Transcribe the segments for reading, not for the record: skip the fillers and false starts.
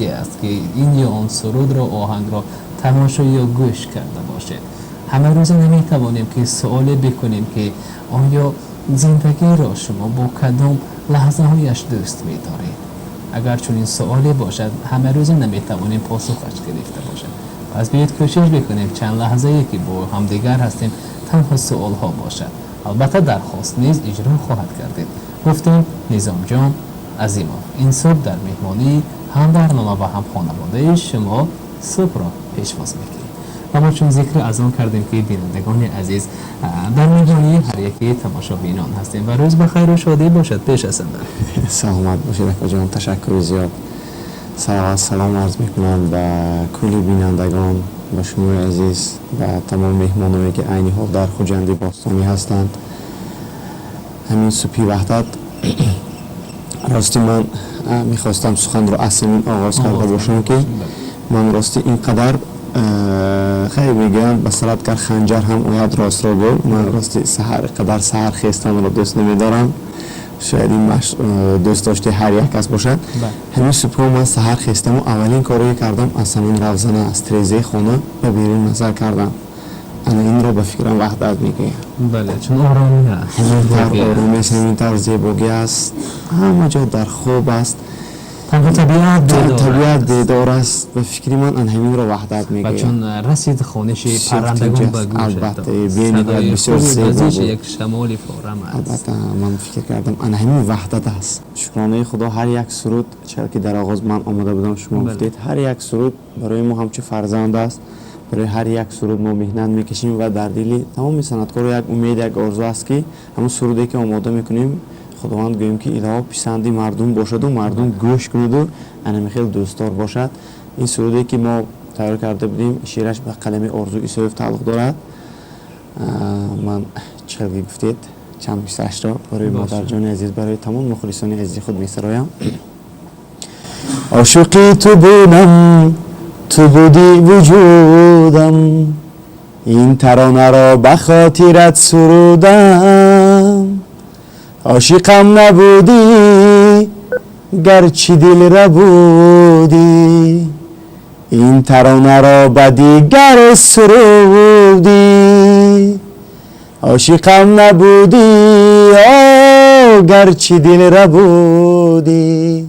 зиёде аст, ки ин ё он сурудро, оҳангро тамошо ё гӯш карда бошед. Ҳамарӯза наметавонем, ки суоле бикунем, ки оё зиндагиро шумо бо кадом лаҳзаҳояш дӯст медоред. Агар чунин суоле бошад, ҳамарӯза наметавонем посухаш гирифта бошад. Пас биёед, кӯшиш бикунем, чанд лаҳзае ки бо ҳамдигар ҳастем, танҳо суолҳо бошад. Албатта, дархост низ иҷро хоҳад гардид. Гуфтем, Низомҷон Азимов ин субҳ дар меҳмонии ҳам барнома ва ҳам хонаводаи шумо субҳро пешвоз мекунем. Ва мо чун зикри аз он кардем, ки бинандагони азиз, дар меҳмонии ҳар яки тамошобинон ҳастем ва рӯз ба хайру шодӣ бошад пеш аз ҳама. Саломат бошед, акаҷон, ташаккури зиёд. Салом арз мекунам ба кулли бинандагон, ба шумои азиз, ба тамоми меҳмоное, ки айни ҳол дар Хуҷанди бостонӣ ҳастанд. Ҳамин субҳи ваҳдат, рости, ман мехостам суханро аз ҳамин оғоз карда бошам, ки ман рости ин қадар, хайр, мегӯянд, ба сарат гар ханҷар ҳам ояд, ростро гӯ. Ман рости саҳар қадар саҳар хестанро дӯст намедорам. Шояд ин дӯст дошти ҳар як кас бошад. Ҳамин субҳҳо ман саҳар хестаму аввалин коре кардам, аз ҳамин равзана, аз трезаи хона ба берун назар кардам. Ана инро, ба фикрам, ваҳдат мегӯянд. Бале, чун оромӣ аст. Ҳамин тавр оромӣ аст, ҳамин тавр зебогӣ аст, ҳама ҷо дар хоб аст. Танҳо табиат. Табиат бедор аст. Ба фикри ман, ан ҳаминро ваҳдат мегӯянд. Чун расид хониши паррандагон ба гӯш. Албатта, бениҳоят бисёр зебо. Як шамоли форам аст. Албатта, ман фикр кардам, ана ҳамин ваҳдат аст. Шукронаи Худо, ҳар як суруд, чаро ки дар оғоз ман омода будам, шумо гуфтед, ҳар як суруд барои мо ҳамчун фарзанд аст. Барои ҳар як суруд мо меҳнат мекашем ва дар дили тамоми санъаткоро як умед, як орзу аст, ки ҳамон суруде ки омода мекунем, Худованд, гӯем ки илоҳо, писанди мардум бошаду мардум гӯш кунаду анами хел дӯстдор бошад. Ин суруде ки мо тайёр карда будем, шеъраш ба қалами Орзу Исоев тааллуқ дорад. Ман, чӣ хел гуфтед, чанд мисраашро барои модарҷони азиз, барои тамоми мухлисони азизи худ месароям. Ошиқи ту будам, ту будӣ вуҷудам, ин таронаро ба хотират сурудам. Ошиқам набудӣ, гарчи дил рабудӣ, ин таронаро ба дигар сурудӣ. Ошиқам набудӣ, гарчи дил рабудӣ,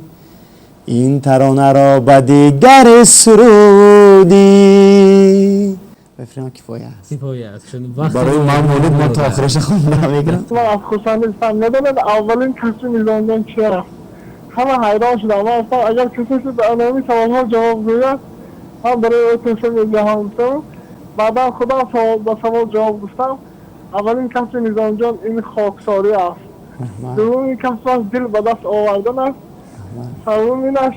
ин таронаро ба дигар сурудӣ. Бифирам, кифоя аст. Кифоя аст, чун барои ман монед, ман то охираша хонда мегирам. Ман аз хурсандӣ гуфтам: «Медонед, аввалин касби Низомҷон чи аст?» Ҳама ҳайрон шудам. Ман гуфтам, агар касе ба анами саволҳо ҷавоб гӯяд, ман барои ӯ тӯҳфа медиҳам, гуфтам. Баъдан худам ба савол ҷавоб гуфтам: аввалин касби Низомҷон ин хоксорӣ аст, дуввумин касбаш дил ба даст овардан аст, севуминаш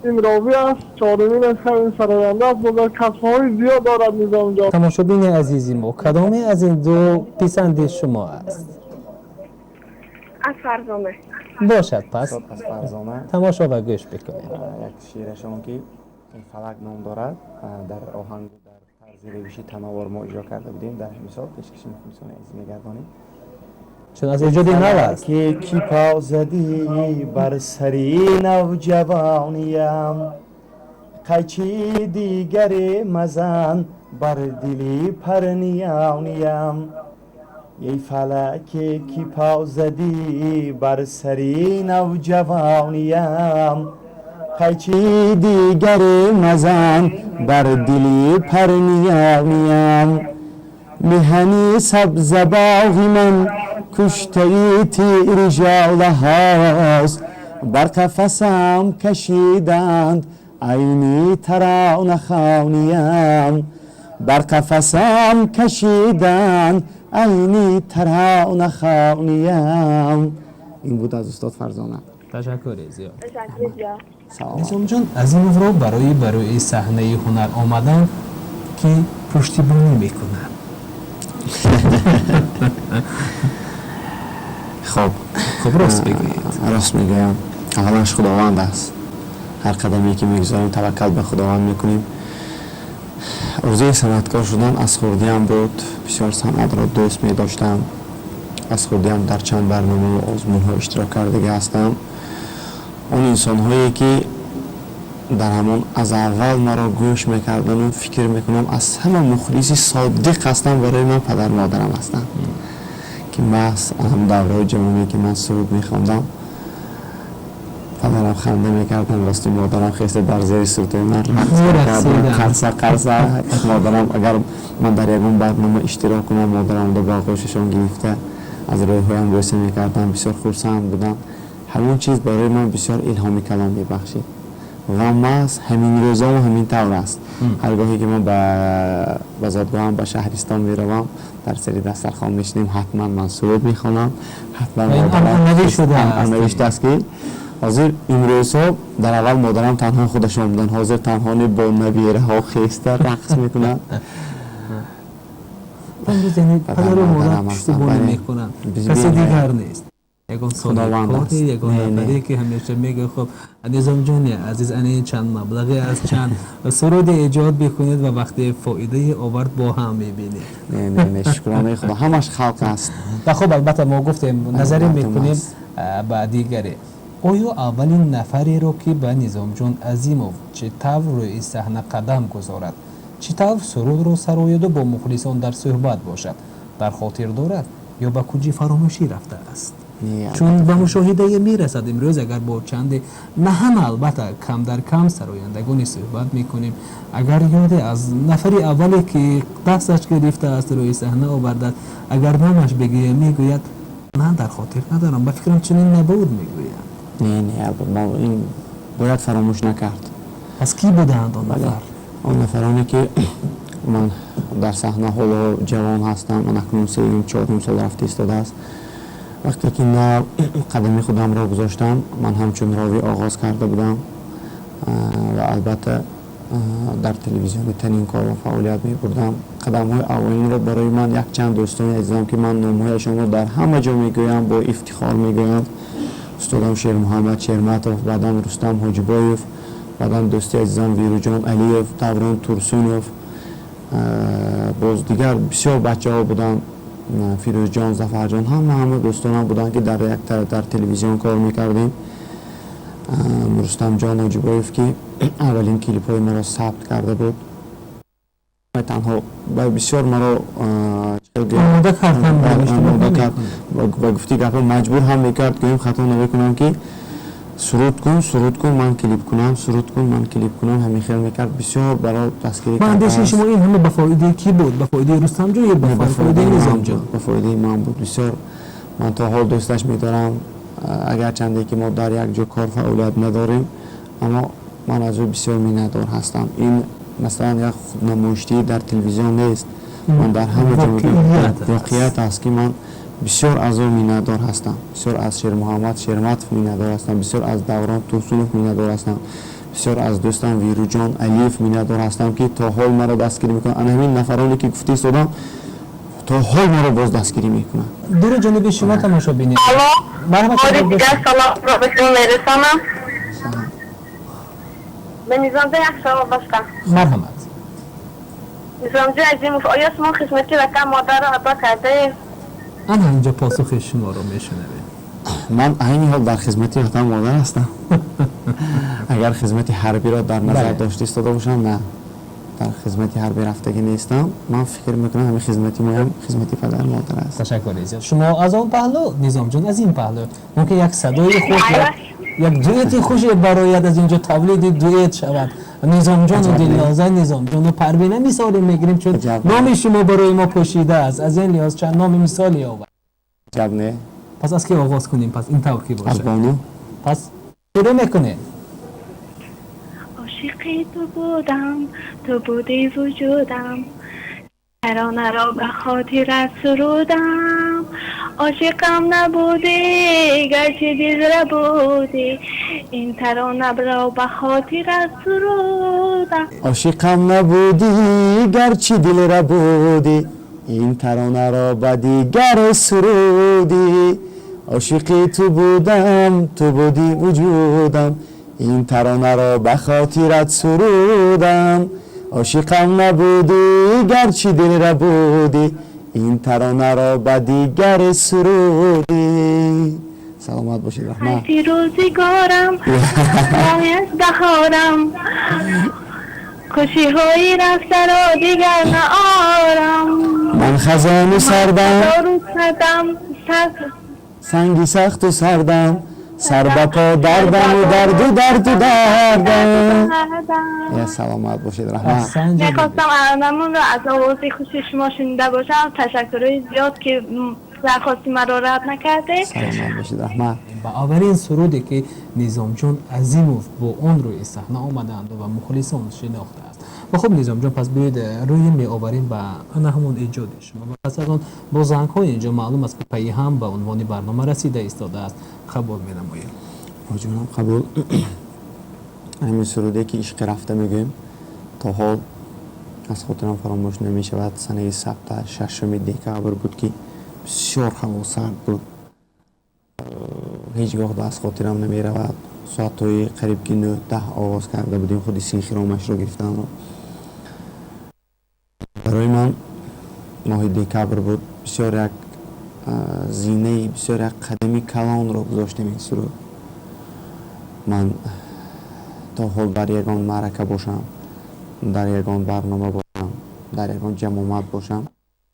ин ровӣ аст, чоруминаш ин сароянда аст. Боз касбҳои зиёд дорад Низомҷон. Тамошобини азизи мо, кадоме аз ин ду писанди шумо аст? Аз Фарзона. Бошад, пас аз Фарзона. Тамошо ва гӯш бикунем. Як шеърашон, ки «Фалак» ном дорад, дар оҳангу дар тарзи ревиши танаввор мо иҷро карда будем, дар ҳамин сол пешкаши мухлисони азиз мегардонем. Чун аз эҷоди нав аст. Ки по задӣ бар сари навҷавониям, қайчи дигаре мазан бар дили парниёниям. Эй фалаке, ки по задӣ бар сари навҷавониям, қайчи дигаре мазан бар дили парниёниям. Меҳани сабзабоғи ман куштаи тири жолаҳост, бар қафасам кашиданд айни таронахониям, бар қафасам кашиданд айни таронахониям. Ин буд аз устод Фарзона. Ташаккури зиёд. Ташаккури зиёд. Низомҷон Азимовро барои ба рӯи саҳнаи ҳунар омадан ки пуштибонӣ мекунад? Хоб. Хуб, рост бигӯед. Рост мегӯям. Аввалаш Худованд аст. Ҳар қадаме ки мегузорем, таваккал ба Худованд мекунем. Орзуи санъаткор шудан аз хурдиам буд. Бисёр санъатро дӯст медоштам. Аз хурдиам дар чанд барномаву озмунҳо иштирок кардагӣ ҳастам. Он инсонҳое ки Дар ҳамон аз аввал маро гӯш мекардану фикр мекунам, аз ҳама мухлиси содиқ ҳастам, барои ман падару модарам ҳастанд, ки маҳз ҳам давраи ҷавоние, ки ман суруд мехондам, падарам ханда мекардам, рости модарам хеста дар зери сурудҳои ман рақс мекард, қарса қарса. Модарам, агар ман дар ягон барнома иштирок кунам, модарам ба оғӯшашон гирифта, аз рӯйҳоям бӯса мекардам, бисёр хурсанд будам. Ҳамон чиз барои ман бисёр илҳоми калон мебахшид ва маҳз ҳамин рӯзоам ҳамин тавр аст. Ҳар гоҳе ки ман ба зодгоҳам, ба шаҳристон меравам, дар сари дастархон мешинем, ҳатман ман суруд мехонам, ҳатман. Навиштааст, ки ҳозир имрӯзҳо, дар аввал модарам танҳо худашон буданд, ҳозир танҳо бо набираҳо хеста рақс мекунанд. Падару модар пуштибонӣ мекунанд, касе дигар нест, ягон соҳибкоре, ягон нафаре, ки ҳамеша мегӯяд: «Хуб, Низомҷони азиз, ани чанд маблағе аз чанд суруде эҷод бикунед ва вақте фоидае овард, бо ҳам мебинед». Не, не, не, шукронаи Худо, ҳамаш халқ аст. Ва хуб, албатта, мо гуфтем, назаре мекунем ба дигаре. Оё аввалин нафареро, ки ба Низомҷон Азимов чӣ тавр рӯи саҳна қадам гузорад, чӣ тавр сурудро сарояду бо мухлисон дар суҳбат бошад, дар хотир дорад ё ба кунҷи фаромӯшӣ рафтааст? Чун ба мушоҳидае мерасад, имрӯз агар бо чанде, на ҳама, албатта, кам дар кам сарояндагоне суҳбат мекунем, агар ёде аз нафари аввале, ки дасташ гирифтааст, рӯи саҳна овардааст, агар номаш бигӯям, мегӯяд: «Ман дар хотир надорам, ба фикрам, чунин набуд», мегӯяд. Не, не, ин бояд фаромӯш накард. Пас кӣ буданд он нафар? Он нафароне, ки ман дар саҳна ҳоло ҷавон ҳастам, ман акнун сеюм, чорум сол рафта истодааст. Вақте ки нав қадами худамро гузоштам, ман ҳамчун ровӣ оғоз карда будам ва албатта дар телевизиони Танин кор ва фаъолият мебурдам. Қадамҳои аввалинро барои ман якчанд дӯстони азизам, ки ман номҳояшонро дар ҳама ҷо мегӯям, бо ифтихор мегӯям: устодам Шермуҳаммад Шерматов, баъдан Рустам Ҳоҷибоев, баъдан дӯсти азизам Вируҷон Алиев, Даврон Турсунов, боз дигар бисёр бачаҳо буданд, Фирӯзҷон, Зафарҷон, ҳама ҳама дӯстонам буданд, ки дар як дар телевизион кор мекардем. Рустамҷон Ҳоҷибоев, ки аввалин клипҳои маро сабт карда буд, танҳо бисёр маро омода кард, ба гуфти гапҳо маҷбур ҳам мекард, гӯем хато намекунам, ки суруд кун, суруд кун, ман клип кунам, суруд кун, ман клип кунам, ҳамин хел мекард, бисёр баро дастгирӣ. Ба андешаи шумо, ин ҳама ба фоидаи кӣ буд? Ба фоидаи Рустамҷон ё ба фоидаи Низомҷон? Ба фоидаи ман буд бисёр. Ман то ҳол дӯсташ медорам, агарчанде ки мо дар як ҷо кор фаъолият надорем, аммо ман аз ӯ бисёр миннатдор ҳастам. Ин масалан як худнамоиштӣ дар телевизион нест, ман дар ҳама ҷо воқеият аст, ки ман бисёр аз ӯ миннатдор ҳастам, бисёр аз Шермуҳаммад Шерматов миннатдор ҳастам, бисёр аз Даврон Турсунов миннатдор ҳастам, бисёр аз дӯстам Вируҷон Алиев миннатдор ҳастам, ки то ҳол маро дастгирӣ мекунанд. Ана ҳамин нафароне, ки гуфта истодам, то ҳол маро боз дастгирӣ мекунанд. Дури ҷониби шумо тамошобини. Дигар саломро ба шумо мерасонам. Ба Низомҷон як савол доштам. Марҳамат. Низомҷон Азимов, оё шумо хизмати ватан модарро адо кардаед? Ана инҷо посухи шуморо мешунавем. Ман айни ҳол дар хизмати ватан модар ҳастам. Агар хизмати ҳарбиро дар назар дошта истода бошам, на, дар хизмати ҳарбӣ рафтагӣ нестам. Ман фикр мекунам, ҳамин хизмати моям хизмати падар модар аст. Ташаккури зиёд. Шумо аз он паҳлӯ, Низомҷон аз ин паҳлӯ, мумкин як садои хуш, як дуэти хуше барояд, аз инҷо тавлиди дуэт шавад, Низомҷону Дилноза, Низомҷону Парвина мисоле мегирем, чун номи шумо барои мо пӯшида аст, аз ин лиҳоз чанд номи мисоле овард. Ҷаб не. Пас аз ки оғоз кунем? Пас ин тавр ки аз бошад. Бону. Пас шурӯъ мекунем. Ошиқи ту будам, ту буди вуҷудам, таронаро ба хотират сурудам. Ошиқам набудӣ, гарчи дилра будӣ, ин таронаро ба хотират сурудам. Ошиқам набудӣ, гарчи дилра будӣ, ин таронаро ба дигар сурудӣ. Ошиқи ту будам, ту будӣ вуҷудам, ин таронаро ба хотират сурудам. Ошиқам набудӣ, гарчи дилра будӣ, ин таронаро ба дигар сурудӣ. Саломат бошед, раҳмат. Ҳайфи рӯзигорам, аз баҳорам, хушиҳои рафтаро дигар наорам. Ман хазону сардам, санги сахту сардам, сар ба по дардаму дарду дарду дардам. Я, саломат бошед, раҳмат. Мехостам анамонро аз овози хуши шумо шунида бошам. Ташаккурҳои зиёд, ки дархости маро рад накардед. Саломат бошед, раҳмат. Ба аввалин суруде, ки Низомҷон Азимов бо он рӯи саҳна омаданд ва мухлисон шинохтааст. Ва хуб, Низомҷон, пас биёед, рӯй меоварем ба ана ҳамон эҷоди шумо ва пас аз он бо зангҳои инҷо маълум аст, ки пайи ҳам ба унвони барнома расида истодааст, қабул менамоем. Ҷонам, қабул. Ҳамин суруде, ки «Ишқи рафта» мегӯем, то ҳол аз хотирам фаромӯш намешавад. Санаи сабта 6 декабр буд, ки бисёр ҳаво сард буд. Ҳеҷ гоҳ аз хотирам намеравад, соатҳои қариб ки 9-10 оғоз карда будем худи синхиромашро гирифтанро. Барои ман моҳи декабр буд, бисёр як зинаи, бисёр як қадами калонро гузоштем ин суруд. Ман то ҳол дар ягон маърака бошам, дар ягон барнома бошам, дар ягон ҷамомат бошам,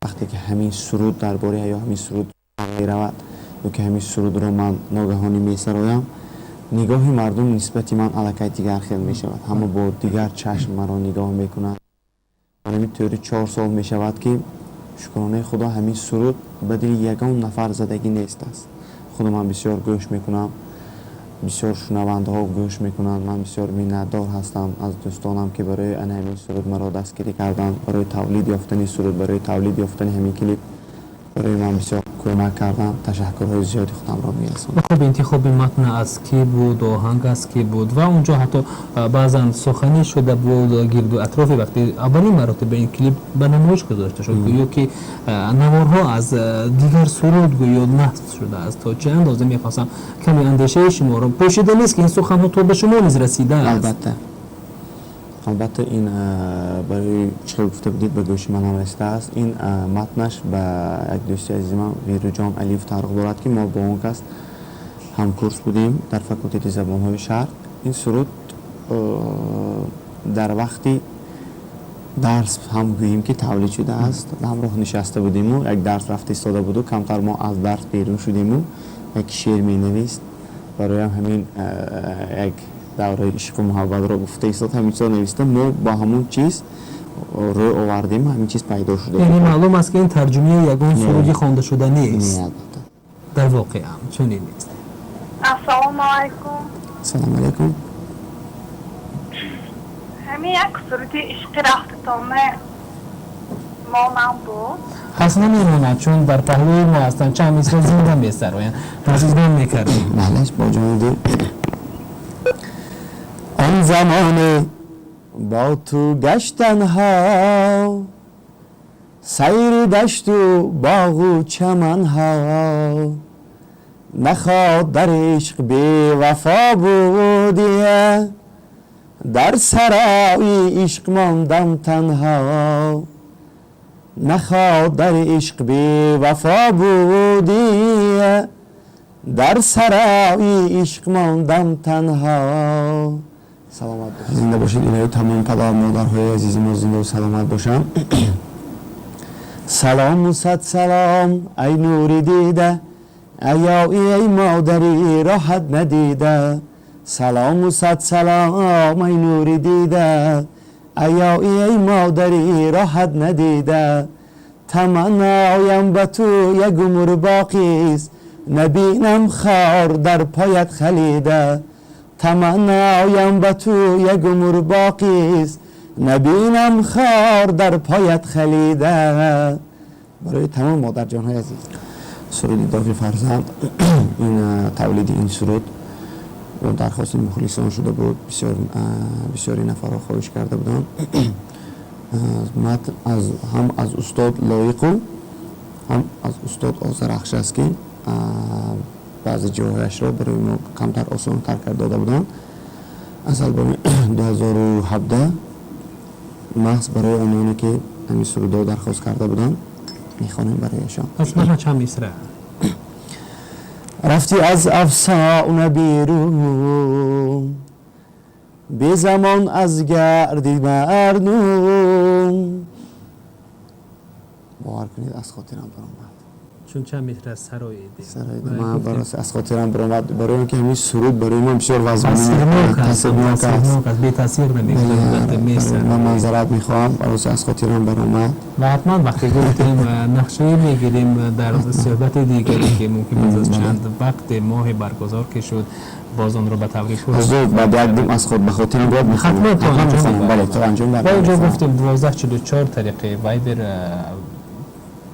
вақте ки ҳамин суруд дар бораи ё ҳамин суруд меравад ё ки ҳамин сурудро ман ногаҳонӣ месароям, нигоҳи мардум нисбати ман аллакай дигар хел мешавад. Ҳама бо дигар чашм маро нигоҳ мекунанд. Ҳамин тӯри 4 сол мешавад, ки шукронаи Худо, ҳамин суруд ба дили ягон нафар задагӣ нест аст. Худо, ман бисёр гӯш мекунам, бисёр шунавандаҳо гӯш мекунанд. Ман бисёр миннатдор ҳастам аз дӯстонам, ки барои ана ҳамин суруд маро дастгирӣ карданд, барои тавлид ёфтани суруд, барои тавлид ёфтани ҳамин клип барои ман бисёр кӯмак карданд. Ташаккурҳои зиёди худамро мерасонам. Хуб, интихоби матн аз кӣ буд, оҳанг аз кӣ буд? Ва онҷо ҳатто баъзан суханӣ шуда буд гирду атрофи, вақте аввалин маротиба ин клип ба намоиш гузошта шуд, гӯё ки наворҳо аз дигар суруд гӯё насб шудааст. То чӣ андоза, мехостам каме андешаи шуморо, пӯшида нест, ки ин суханҳо то ба шумо низ расидааст. Албатта, албатта, ин барои чӣ хел гуфта будед, ба гӯши манам расидааст. Ин матнаш ба як дӯсти азизимам Веруҷон Алиев тааллуқ дорад, ки мо бо он кас ҳамкурс будем дар факултети забонҳои Шарқ. Ин суруд дар вақти дарс ҳам гӯем, ки тавлид шудааст. Ҳамроҳ нишаста будему як дарс рафта истода буду, камтар мо аз дарс берун шудему, як шеър менавист. Бароям ҳамин як давраи ишқу муҳаббатро гуфта истод, ҳамин чизро нависта, мо ба ҳамон чиз рӯй овардем, ҳамин чиз пайдо шуда. Яъне маълум аст, ки ин тарҷумаи ягон суруди хонда шуда нест. Албатта. Дар воқеам чунин нест. Ассалому алайкум. Ассалому алайкум. Ҳамин як суруди «Ишқи рафтатоне» монам буд. Пас намемонад, чун дар паҳлӯи мо ҳастанд, чанд мисра зинда месароянд. Тазизгон мекардем. Балеш, бо ҷони дил. Он замоне бо ту гаштанҳо, сайри дашту боғу чаманҳо, наход дар ишқ бевафо будия, дар сарои ишқ мондам танҳо. Наход дар ишқ бевафо будия, дар сарои ишқ мондам танҳо. Саломат, зинда бошед. Инои тамом падар модарҳои азизи мо зиндаву саломат бошанд. Салому сад салом, ай нури дида, аёи, ай модари роҳат надида. Салому сад салом, ай нури дида, аёи, ай модари роҳат надида. Таманноям ба ту як умр боқист, набинам хор дар поят халида. Таманноям ба ту як умр боқист, набинам хор дар поят халида. Барои тамом модарҷонҳои азиз суруди «Доғи фарзанд». Ин тавлиди ин суруд бо дархости мухлисон шуда буд. Бисёри нафарҳо хоҳиш карда буданд. Матн ҳам аз устод Лоиқу, ҳам аз устод Озарахш аст, ки баъзе ҷойҳояшро барои мо камтар осонтар кард дода буданд. Аз албоми 2017 маҳз барои ононе, ки ҳамин сурудҳо дархост карда буданд, мехонем барояшон. Пас маҳа чанд мисра. Рафтӣ аз афсона берун, безамон аз гарди мардум. Бовар кунед, аз хотирам баромад. Чун чанд метр сароидем. Сароидем, ман аз хотирам баромад, барои он ки ҳамин суруд барои ман бисёр вазмин, таъсирнок аст, бетаъсир намекунад. Ман маъзарат мехоҳам, барои аз хотирам баромад. Ва ҳатман вақте гуфтем нақшае мегирем дар суҳбати дигаре ки мумкин пас аз чанд вақт моҳе баргузор ки шуд, боз онро ба таври пур баъд як дим аз худ ба хотирам бояд мехонам. Ҳатман. Бале, то анҷом. Ва инҷо гуфтем 1244 тариқи Вайбер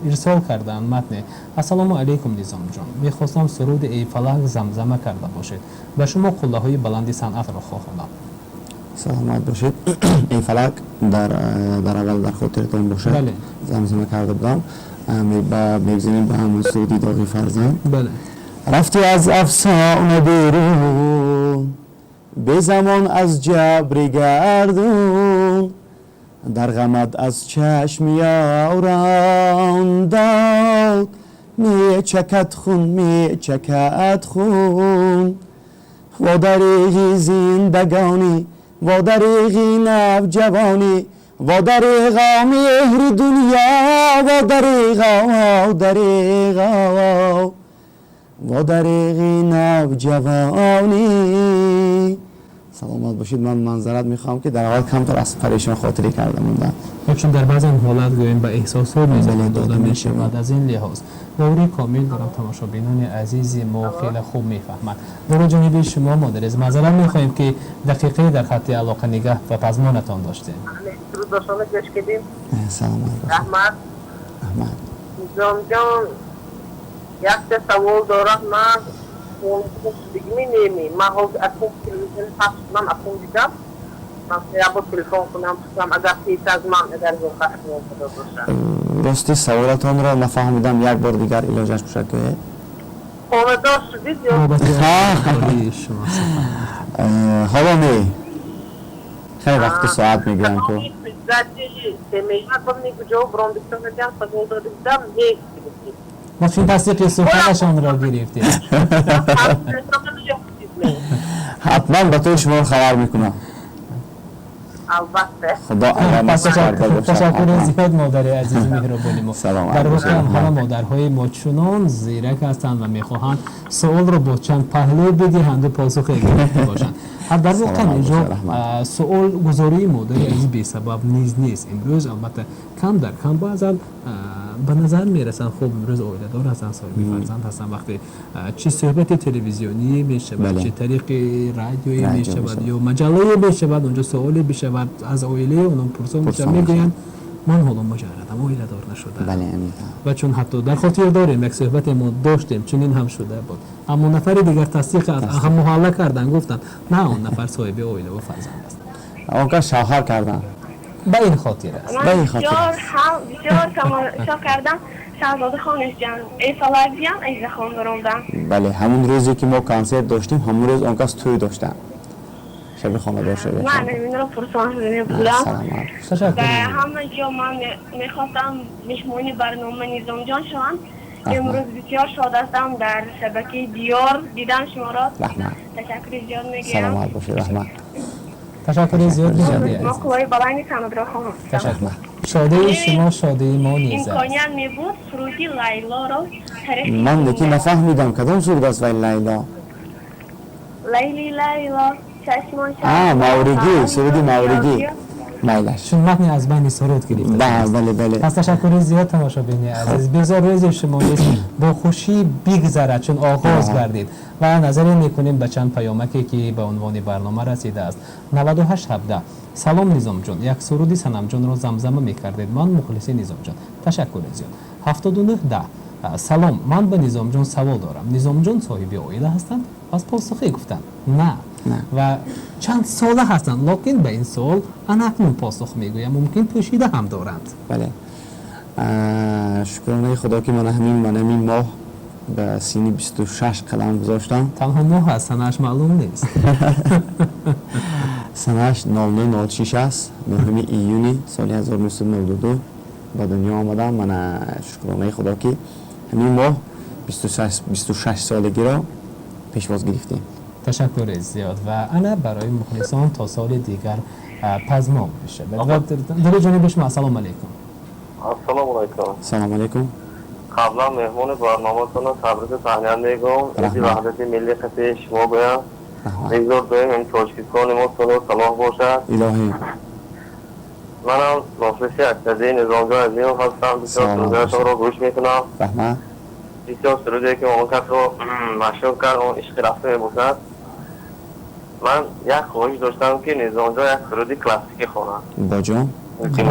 ирсол карданд матне. Ассалому алайкум, Низомҷон, мехостам суруди «Эй фалак» замзама карда бошед. Ба шумо қуллаҳои баланди санъатро хоҳонам. Саломат бошед. «Эй фалак» дар аввал дар хотиратон бошад, замзама карда будам. Мегзанем ба ҳамон суруди «Доғи фарзанд». Бале. Рафтӣ аз афсона берун, безамон аз ҷабри гардун, дар ғамат аз чашми ёрон дод мечакад хун, мечакад хун. Во дареғи зиндагонӣ, во дареғи навҷавонӣ, во дареға меҳри дунё, во дареға, дареға, во дареғи навҷавонӣ. Саломат бошед. Ман маъзарат мехоҳам, ки дар аввал камтар аз парешон хотирӣ карда мондам. Чун дар баъзан ҳолат гӯем ба эҳсосот мезанад, дода мешавад. Аз ин лиҳоз боварӣ комил дорам, тамошобинони азизи мо хеле хуб мефаҳманд. Дуруд ҷониби шумо, модар азиз. Маъзарат мехоҳем, ки дақиқае дар хатти алоқа нигаҳ ва пазмонатон доштем. Саломат. Раҳмат. Раҳмат. Низомҷон, якта савол дорам. Ман дигми неми, ман ҳозир акун телевизион пахш кунам, акун дидам. Ман як бор телефон кунам, пурсам, агар пеш аз ман агар худо бошад. Рости, саволатонро нафаҳмидам, як бор дигар илоҷаш бошад, гӯед. Хонадор шудид ё? Ҳоло не, хеле вақти соат мегӯям ку. Мо чун тасдиқи суханашонро гирифтем. Ҳатман ба тои шуморо хабар мекунам. Албатта. Худо агар насиб карда бошад. Ташаккури зиёд, модари азизу меҳрубони мо. Дар воқеъ ҳама модарҳои мо чунон зирак ҳастанд ва мехоҳанд суолро бо чанд паҳлӯ бидиҳанду посухе гирифта бошанд. Дар воқеъ инҷо суолгузории модари азиз бесабаб низ нест. Имрӯз албатта кам дар кам баъзан ба назар мерасанд, хуб, имрӯз оиладор ҳастанд, соҳиби фарзанд ҳастанд. Вақте чӣ суҳбати телевизионӣ мешавад, чӣ тариқи радиоӣ мешавад ё маҷаллае мешавад, онҷо суоле бишавад, аз оилаи онон пурсон мешавад, мегӯянд: ман ҳоло муҷаррадам, оиладор нашудам. Ва чун ҳатто дар хотир дорем, як суҳбате мо доштем, чунин ҳам шуда буд, аммо нафари дигар тасдиқ ҳам муҳалла карданд, гуфтанд: на, он нафар соҳиби оила ва фарзанд аст. Он кас шавҳар карданд. Ба ин хотир аст. Ба ин хотир аст. Бисёр тамошо кардам Шаҳзода хонишҷон, «Эй фалак» ҷон, Азизахон баромдам. Бале, ҳамун рӯзе ки мо консерт доштем, ҳамун рӯз он кас тӯй доштанд, шаби хонадор шуда. Ман инро пурсон шуда будам. Ташаккур. Ба ҳама ҷо ман мехостам меҳмони барнома Низомҷон шавам. Имрӯз бисёр шод ҳастам дар шабакаи Диёр дидам шуморо. Ташаккури зиёд мегӯям. Саломат бошед, раҳмат. Ташаккури зиёд. Мо қуллаи баланди санъатро хоҳем. Ташаккур. Шодии шумо шодии мо низ аст. Имконият мебуд, суруди «Лайлоро» тариқи Ман лекин нафаҳмидам, кадом суруд аст вай «Лайло»? Лайли лайло чашмон. Мавригӣ, суруди мавригӣ, майлаш. Чун матни аз байни суруд гирифта. Бале, бале. Пас ташаккури зиёд, тамошобини азиз. Бигзор рӯзи шумо низ бо хушӣ бигзарад, чун оғоз гардид. Ва назаре мекунем ба чанд паёмаке, ки ба унвони барнома расидааст. 9817: салом, Низомҷон, як суруди Санамҷонро замзама мекардед, ман мухлиси Низомҷон, ташаккури зиёд. 7910: салом, ман ба Низомҷон савол дорам, Низомҷон соҳиби оила ҳастанд? Пас посухе гуфтанд: на. Ва чанд сола ҳастанд? Лекин ба ин суол анакнун посух мегӯям, мумкин пӯшида ҳам доранд. Бале, шукронаи Худо, ки ман ҳамин моҳ ба синни 26 қадам гузоштам. Танҳо моҳ аст, санааш маълум нест. Санааш 0906 аст. 9 июни соли 1992 ба дунё омадам. Мана, шукронаи Худо, ки ҳамин моҳ 26 солагиро пешвоз гирифтем. Ташаккури зиёд ва ана барои мухлисон то соли дигар пазмон бишавад. Ва дуруд ҷониби шумо. Ассалому алайкум. Ассалому алайкум. Салому алайкум. Қаблан меҳмони барноматонро табрику таҳният мегӯям. Иди ваҳдати миллӣ қисаи шумо гӯям. Бигзор доим ин Тоҷикистони мо сулҳу салоҳ бошад. Илоҳӣ. Манам мухлиси ашаддии Низомҷон Азимов ҳастам. Бисёр сурудҳоятонро гӯш мекунам. Раҳмат. Бисёр суруде ки он касро машҳур кард, он ишқи рафта мебошад. Ман як хоҳиш доштам, ки Низомҷон як суруди классикӣ хонад. Боҷон.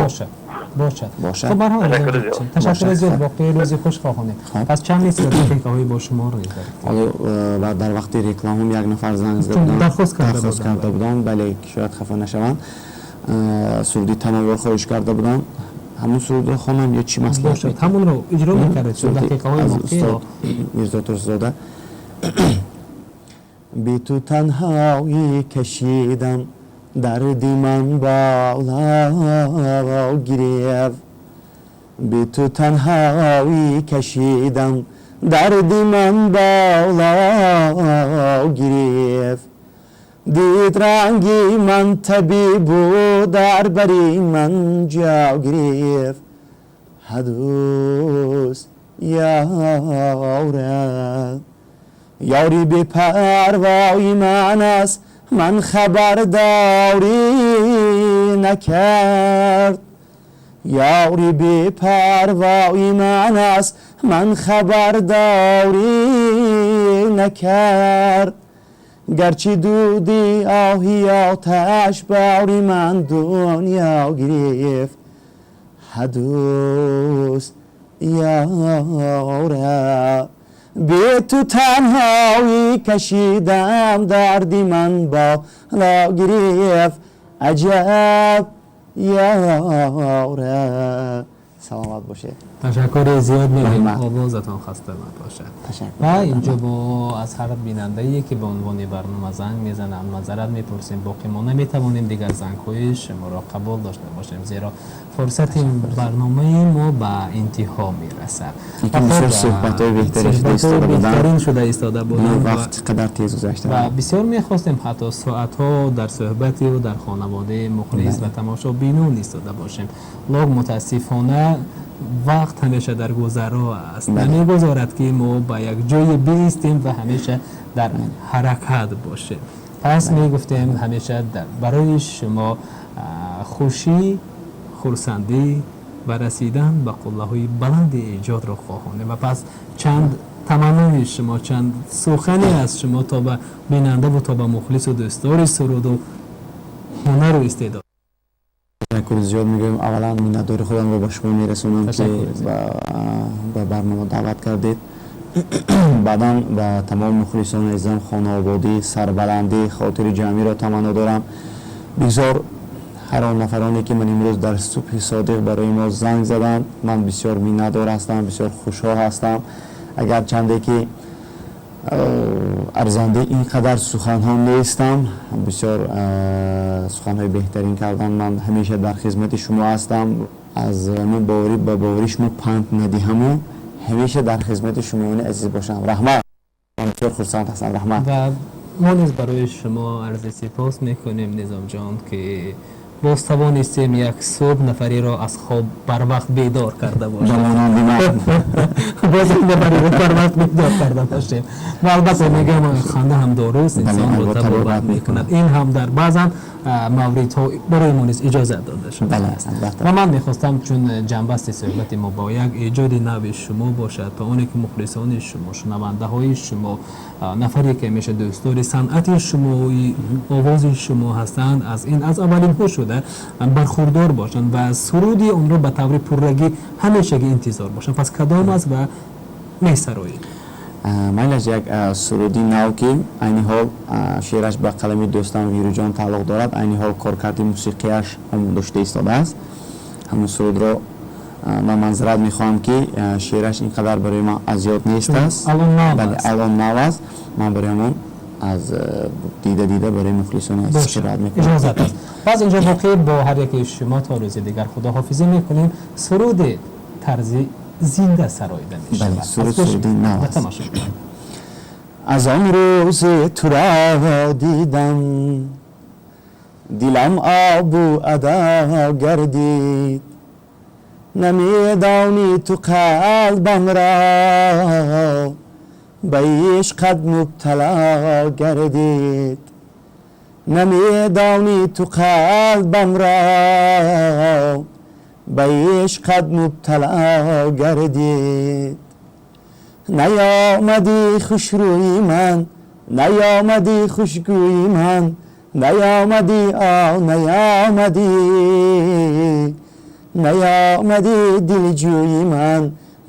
Бошад. Бошад. Бошад. Хуб, барҳол, Ташаккури зиёд. Ташаккури зиёд. Боқии рӯзи хуш хоҳонем. Пас чанд дақиқаҳои бо шумо рӯй дорем. Ҳоло дар вақти рекламам як нафар занг зада Чун буданд. Дархост карда Дархост буданд. карда буданд, бале, шояд хафа нашаванд. Суруди танаввуъ хоҳиш карда буданд. Ҳамун сурудро хонам ё чӣ маслиҳат? Бошад, ҳамонро иҷро мекардед, чун Суруди дақиқаҳои аз боқиро. устод Мирзо Турсунзода. Би ту танҳоӣ кашидам, дарди ман боло гирифт. Би ту танҳоӣ кашидам, дарди ман боло гирифт. Дид ранги ман табибу дар бари ман ҷо гирифт. Ҳадӯст ёра, ёри бепарвои ман аст, ман хабардорӣ накард. Ёри бепарвои ман аст, ман хабардорӣ накард. Гарчи дуди оҳи оташ бори ман дунё гирифт. Ҳадӯст ёра, бе ту танҳоӣ кашидам, дарди ман боло гирифт. Аҷаб ёра. Саломат бошед. Ташаккури зиёд мегӯем. Раҳмат. Овозатон хаста набошад. Ташаккур. Ва инҷо бо аз ҳар бинандае, ки ба унвони барнома занг мезананд, маъзарат мепурсем. Боқӣ мо наметавонем дигар зангҳои шуморо қабул дошта бошем, зеро фурсати барномаи мо ба интиҳо мерасад. Лекин бисёр суҳбатҳои беҳтарин шуда Суҳбатҳои истода буданд. беҳтарин шуда истода буданд. Вақт чӣ қадар тез гузашта. Ва бисёр мехостем ҳатто соатҳо дар суҳбативу дар хонаводаи мухлис ва тамошобинон истода бошем, лок мутаассифона вақт ҳамеша дар гузаро аст, намегузорад, ки мо ба як ҷое биистем ва ҳамеша дар ҳаракат бошем. Пас мегуфтем, ҳамеша барои шумо хушӣ, хурсандӣ ва расидан ба қуллаҳои баланди эҷодро хоҳонем. Ва пас чанд таманнои шумо, чанд сухане аз шумо то ба бинандаву то ба мухлису дӯстдори суруду ҳунару истеъдод. Ташаккури зиёд мегӯем. Аввалан миннатдори худамро ба шумо мерасонам, ки Ташаккури зиёд. ба барнома даъват кардед. Баъдан ба тамоми мухлисони азизам хонаободӣ, сарбаландӣ, хотири ҷамъиро таманно дорам. Бигзор ҳар он нафароне, ки ман имрӯз дар субҳи содиқ барои мо занг заданд, ман бисёр миннатдор ҳастам, бисёр хушҳол ҳастам. Агар чанде ки арзандаи ин қадар суханҳо нестам, бисёр суханҳои беҳтарин карданд. Ман ҳамеша дар хизмати шумо ҳастам. Аз боварӣ ба бовари шумо панд надиҳаму ҳамеша дар хизмати шумоёни азиз бошам. Раҳмат, ман бисёр хурсанд ҳастам. Раҳмат. Ва мо низ барои шумо арзи сипос мекунем, Низомҷон, ки боз тавонистем як субҳ нафареро аз хоб барвақт бедор карда бошем. Ба монанди ман. Боз як нафареро барвақт бедор карда бошем. Ва албатта мегӯям, ханда ҳам доруст, инсонро албатта, табобат табобат мекунад. Ин ҳам дар баъзан мавридҳо барои мо низ иҷозат дода шудааст. Албатта. Ва ман мехостам, чун ҷамъбасти суҳбати мо бо як эҷоди нави шумо бошад, то оне ки мухлисони шумо, шунавандаҳои шумо, нафаре ки ҳамеша дӯстдори санъати шумо, овози шумо ҳастанд, аз ин аз аввалинҳо шуда бархурдор бошанд ва суруди онро ба таври пуррагӣ ҳамешагӣ интизор бошанд. Пас кадом аст ва месароед? Майлаш, як суруди нав, ки айни ҳол шеъраш ба қалами дӯстам Вируҷон тааллуқ дорад, айни ҳол коркарди мусиқияш омода шуда истодааст. Ҳамун сурудро ман манзарат мехоҳам, ки шеъраш ин қадар барои ман аз ёд нест аст. Алон нав Бале, аст. Алон нав аст. Ман барои ҳамон аз дида дида барои мухлисони азиз Бошад. қироат мекунам. Иҷозат аст. Пас инҷо боқӣ бо ҳар яке шумо то рӯзи дигар худоҳофизӣ мекунем. Суруди тарзи Зинда сароида мешавад. Суруд суруди нав аст. Тамошо кунем. Аз он рӯзе туро дидам, дилам обу адо гардид. Намедонӣ ту қалбамро ба ишқат мубтало гардид. Намедонӣ ту қалбамро ба ишқат мубтало гардид. Наёмадӣ хушрӯи ман, наёмадӣ хушгӯи ман, наёмадӣ, о наёмадӣ, наёмадӣ дилҷӯи ман,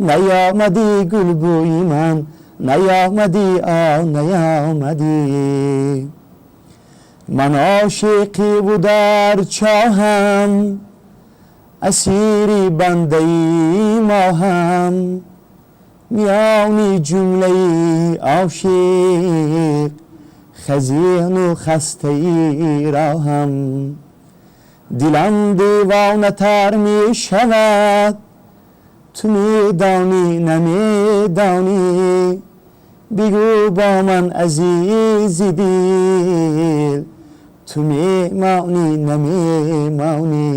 наёмадӣ гулбӯи ман, наёмадӣ, о наёмадӣ. Ман ошиқиву дар чоҳам, асири бандаи моҳам. Миёни ҷумлаи ошиқ хазину хастаи роҳам. Дилам девонатар мешавад, ту медонӣ, намедонӣ, бигӯ бо ман, азизи дил, ту мемонӣ, намемонӣ.